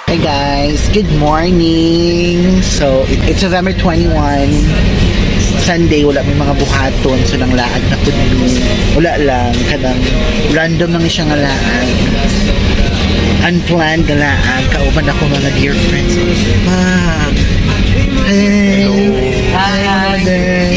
Hey guys, good morning. So, it's November 21. Sunday, wala may mga buhaton. So, nang laag na pud mi. Wala lang, kanang random lang siya nga laag. Unplanned na laag. Kauban ako mga dear friends. Ma'am. Hey. Hi. Hi.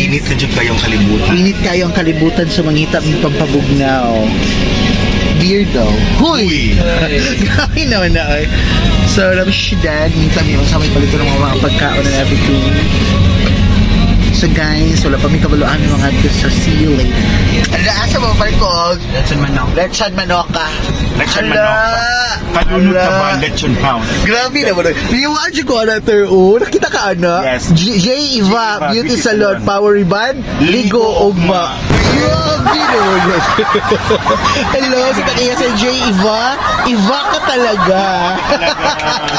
Init na jud kayong kalibutan. Init kayo ang kalibutan sa mangita ng pampabugnaw. Beer daw. Huy! Grabe naman na oy. So, love si Dad. Minta mi sa may palito ng mga pagkaon and everything. So guys, wala pa mi kabaloan mi mga adto, so see you later. Ala, asa mo palit ko? Lechon manok. Lechon manoka. Lechon Ala! manoka. Kalunod ka ba Ala! lechon house? Grabe naman. Niwaan siya ko ana ter o. Nakita ka ana? Yes. J Eva Eva, Beauty Beauty Salon, Salon. Power Ribbon, Ligo Ligo Ugma. Grabe naman yun. Hello, sa takiya sa J Eva. Iva ka talaga.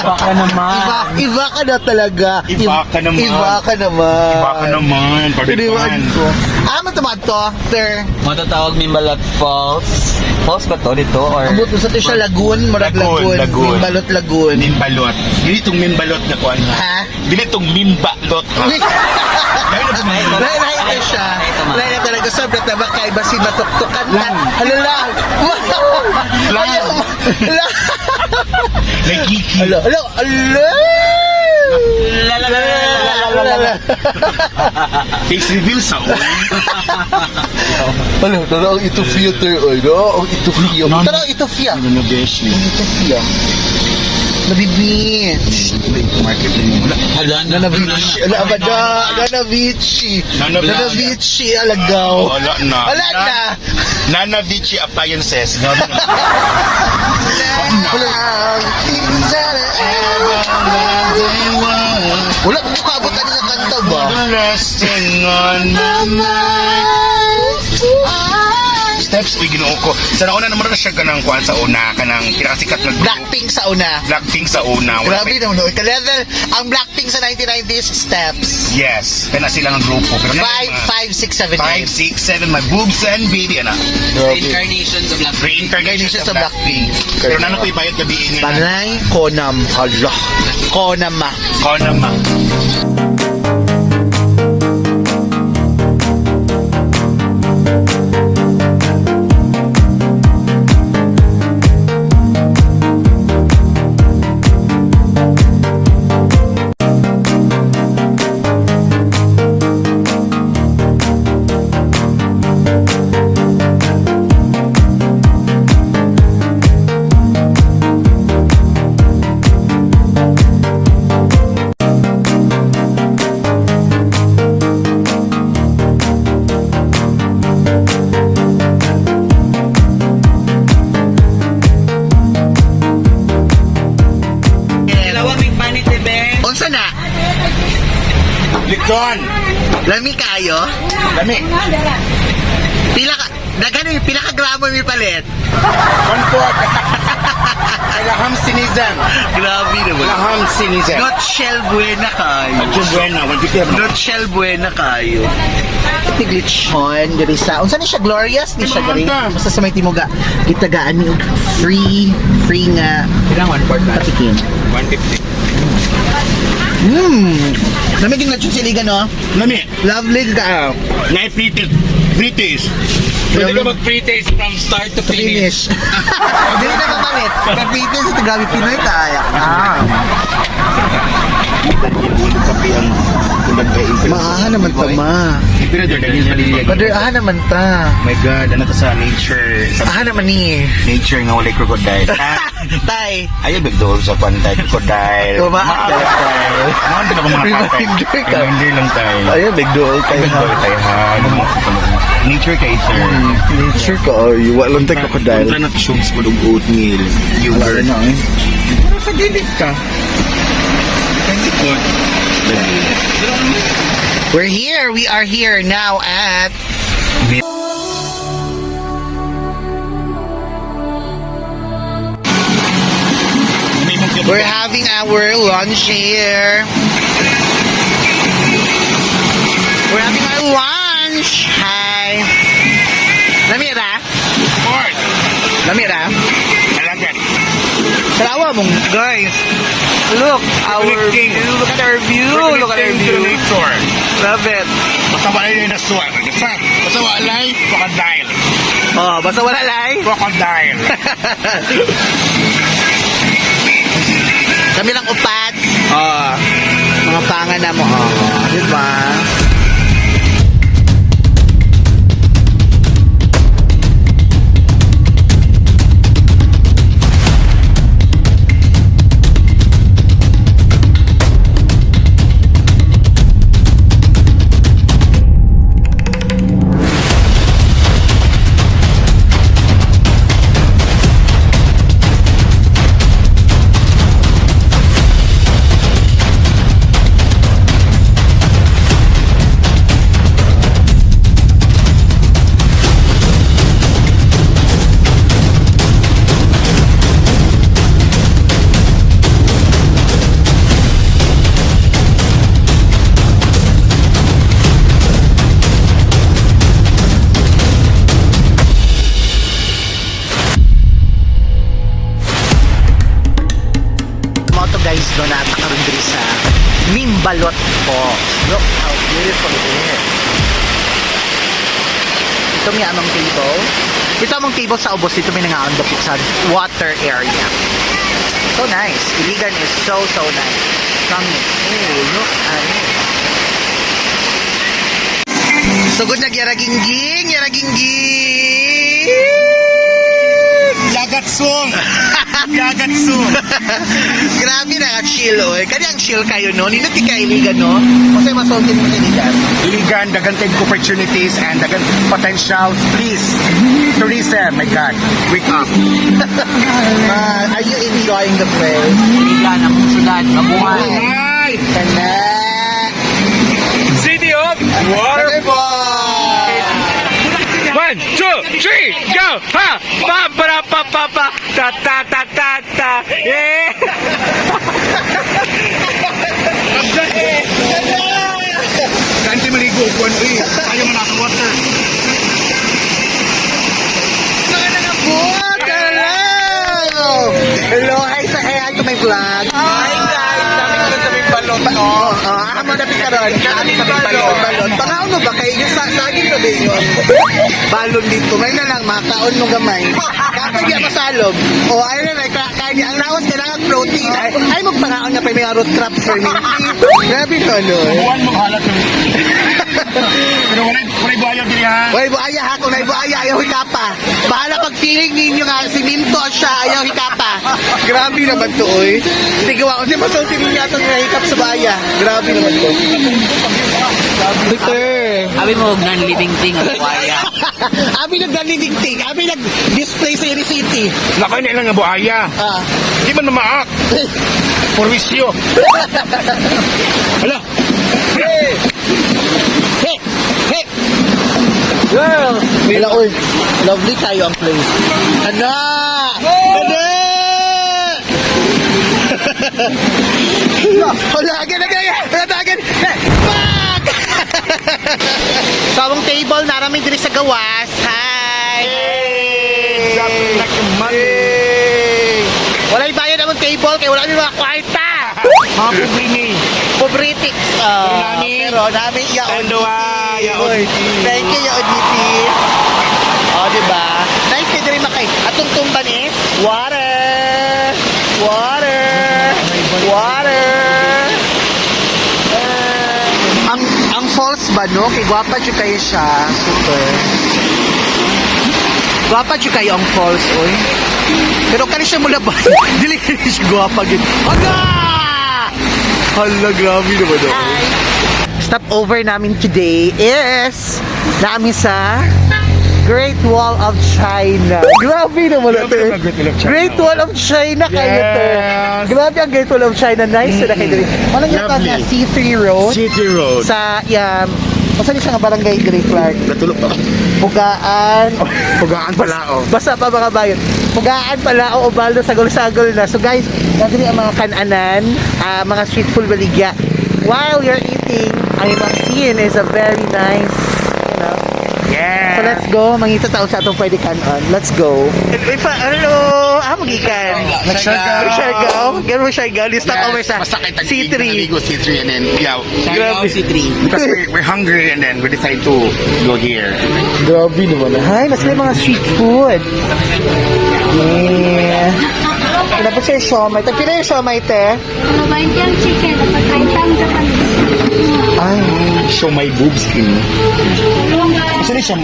Baka naman. Iva, Iva ka na talaga. Iva ka naman. Iva ka naman. Baka naman, Piniwan paripan. ko. Ah, matamad to, ter. Matatawag Mimbalat Falls. Falls ba to dito? Or... Ambot mo sa to siya, Lagoon, Murag Lagoon, Lagoon. Lagoon. Mimbalot Lagoon. Mimbalot. Dili tong mimbalot na kuan ha. Ha? Dili tong mimbalot ha. Lain lain na siya. Lain na talaga. Sobrang taba kay basin matuktukan na. Hala lang. Lang. Hala. Nagkiki. Hala. Hala. Hala. La la la la la la la. Face reveal sa ulo. Hala, tara ang ito filter oy. No, ang ito fia. Tara ang ito fia. Ano na besh ni? Ang ito fia. Nabibi. Market ni wala. Hala na. Nanavichi. Ala, abada. Nanavichi. Nanavichi. Nanavichi. Alagaw. Wala na. Wala na. Nana Vici Appliances. Grabe na. Wala. Wala ko kaabot ani nga kanta ba? Resting on my mind. Steps, uy, ginoo ko. Sa nauna naman na siya kanang kuan sa una, kanang pinakasikat na group. Blackpink sa una. Blackpink sa una. Wala Grabe naman no. Ka-level ang Blackpink sa 1990s steps. Yes, kana sila ang grupo. Pero 5 5 6 7 5, 6, 7, my boobs and baby, ana. 8. Reincarnations of Blackpink. Reincarnation sa Blackpink. Pero nano ko ibayot gabi nga. Panay Konam. Hala. Konam ma. Konama. Dalawa may panit eh, be. Unsa na? Lechon! Lami kayo? Lami! Pila ka daghan ni pila ka gramo mi palit. One fourth! Alaham sinizan! Grabe naman. Alaham sinizan! Not shell buena kayo. Medyo buena, 150. Not shell buena kayo. Tiglitsyon diri sa unsa ni siya Glorious ni siya diri basta sa may timuga gitagaan mi og free free nga Ilang 1 4 na? patikim. 150. Lami ging lechon siligan no. Lami! Lovely ka. Nay free taste. Free taste. Pwede ka mag-free taste from start to finish. Finish. Dili na kapalit. Kapite sa Tagalog Pinoy kaya. Ah. Kape ang Maaha naman ta ma. Pero Brother, aha naman ta. My God, ano to sa nature? Sa Aha naman ni. nature nga walay crocodile. Tay. Ayaw bigdol sa pantay crocodile. Tumaak na lang tayo. Maon din ako mga patay. Reminder ka. Reminder lang tayo. Ayun, bigdol Ay, tayo. bigdol tayo ha. Ano mo? Nature kay sir. Nature ka, oy. Wala lang tayo crocodile. Kontra na tubes po og oatmeal. Wala Yogurt. na eh. Pero sa gilid ka. Kasi We're here. We are here now at We're having our lunch here. We're having our lunch. Hi. Lamira? Fourth. Lami ra. I like it. Salawa mong guys. Look, our Connecting. view. Look at our view. Look at our Connecting to view. nature. Love it. Basta wala yung nasuwa. Basta wala yung crocodile. Oh, basta wala lay. Crocodile. Kami lang upat. Oh, mga panga na mo. Oh, di ba? Mao to guys no naa ta karon diri sa Mimbalot Falls. Look how beautiful it is. Ito may among table. Ito among table sa ubos dito may nangaon dapit sa water area. So nice. Iligan is so so nice. Promise. Oh, look at it. Sugod na yaragingging, yaragingging. Yagat song. Yagat song. Grabe na chill oy. Kani ang chill kayo no. Nindot kay kailigan no. Unsay masulti mo sa Iligan? Iligan, dagan kay opportunities and dagan potentials. Please, tourism, my God, wake up. Are you enjoying the place? Iligan, ang syudad, mabuhay. Ay! Kana. City of Waterfall. One, two, three, go! Ha! Pa, pa, pa, pa, pa, ta, ta, ta, ta, ta. Yeah! Ganti maligo, kuwan, uy. Ayaw man nasa water. Mga nangabot! Hello! Hello! Hi sa hi to my vlog. Hi guys! Dami ko sa may balot. Oo, oh, ah, mo dapit karon. Dami sa may balot. Balot. Pangaon mo ba kay yung sa saging ba yun? Balon dito. May na lang makaon mo gamay. Kapag di masalob. O ay na lang kaya ang lawas kailangan protein. Ay, ay magpangaon na pa may root crop for me. Grabe no no. Buwan mong halat. Pero walay buhayo diri ha. Way buaya ha, kung nay buaya ayaw hikapa. Bahala pag feeling ninyo nga siminto siya ayaw hikapa. Grabe naman to oy. Sige wa, unsa masulti ninyo atong hikap sa buaya. Grabe naman to. Victor. Abi mo, non-living thing ang buhaya. Abi nag-living thing, abi nag-display sa Iri City. Lakay na ilang nga buhaya. Ah. Di man mamaak. Porwisyo. Hala. Hey! Hey! Hey! Girls! Wala, oy. Lovely kayo ang place. Ana! Ana! Wala, again, again, again, again, again. Fuck! So, ang table, narami diri sa gawas. Hi! Drop like a money. Hey! Walay bayad among table kay wala mi mga kwarta. Mga pobre ni. Pobritics. Pero namin- Pero namin yaon. Tanduwa, yaon. Thank you, yaon DP. Oh, di ba? Nice kay diri makay. Atong tumban is water. Water. Water. Eh, ang falls ba no? Kay gwapa jud kayo siya. Super. Gwapa jud kayo ang falls, oy. Pero kani siya mula ba? Dili kani siya gwapa gyud. Hala! Hala, grabe naman oh. Stop over namin today is namin sa Great Wall of China. Grabe naman Grabe ate. ang Great Wall of China. Great Wall of China kayo te. Yes. Grabe ang Great Wall of China. Nice na kayo diri. Walang yung Lovely. nga C3 Road City Road. sa Masa ni siya nga barangay Gray Clark? Natulog pa. Pugaan. Pugaan pala, oh. Basta pa mga bayan. Pugaan pala o Ubaldo, sagol-sagol na. So guys, nandun ang mga kananan, mga street food baligya. While you're eating, ang ibang scene is a very nice, Yeah. So let's go. Mangita tao sa atong pwede kanon. Let's go. Hello! Ah, magikan. Nag-Siargao. Siargao. Ganun mo Siargao. You stop over sa Basta kay tag C3. Naligo C3 and then, yeah. Grabe. Because we're hungry and then we decide to go here. Grabe naman. Hi, mas may mga street food. Yeah. Tapos yung siomay. Tag pila yung siomay, te? Ano yung chicken? Pagkain ang Japanese. Ay. Show my boobs, kini. Gusto niya siya.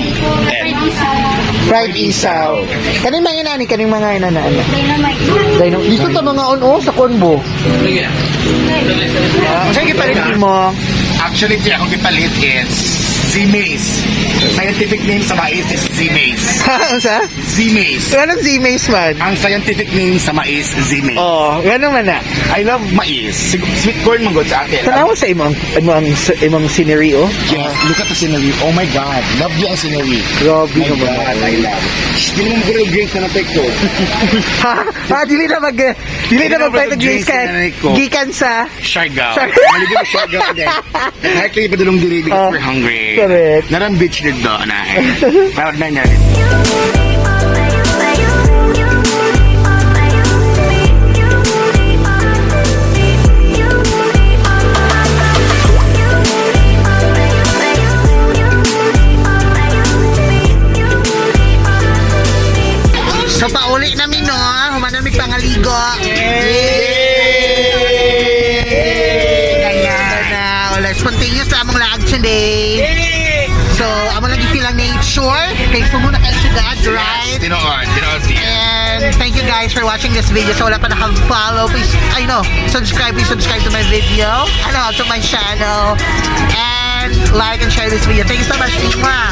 Fried isaw. Kaning mga inani, kaning mga inana. Ano? Dynamite. Dino. Dito ta mga on sa konbo. Ah, saan gipalit mo? Actually, kaya akong gipalit is Z-maize. Scientific name sa mais is Z-maize. Sa? Z-maize. Anong Z-maize man? Ang scientific name sa mais, Z-maize. Oh, ganun man na. I love mais. Sweet corn man gud sa atin. Tanawa sa imong scenery, oh. Yes, look at the scenery. Oh my God. Love you ang scenery. Grabe My naman. God, I love. Shh, di naman ko drinks na natake ko. Ha? Ha, dili na Dili na mag mag drinks drinks kay na natake ko. gikan sa Siargao. Siargao. Maligo na Siargao din. Nag-hike kayo pa dulong diri because Oh, we're hungry. Correct. Narang beach dito na eh. Proud na na. So pauli namin no, human namin pangaligo. Yay! Na, wala spontaneous sa among laag today. So, amo lang feel ang nature. Kay sumo na kay syudad, right? Tinuod, tinuod siya. And thank you guys for watching this video. So wala pa naka-follow, please, I know, subscribe, please subscribe to my video, ano, to my channel. And like and share this video. Thank you so much. Mwah!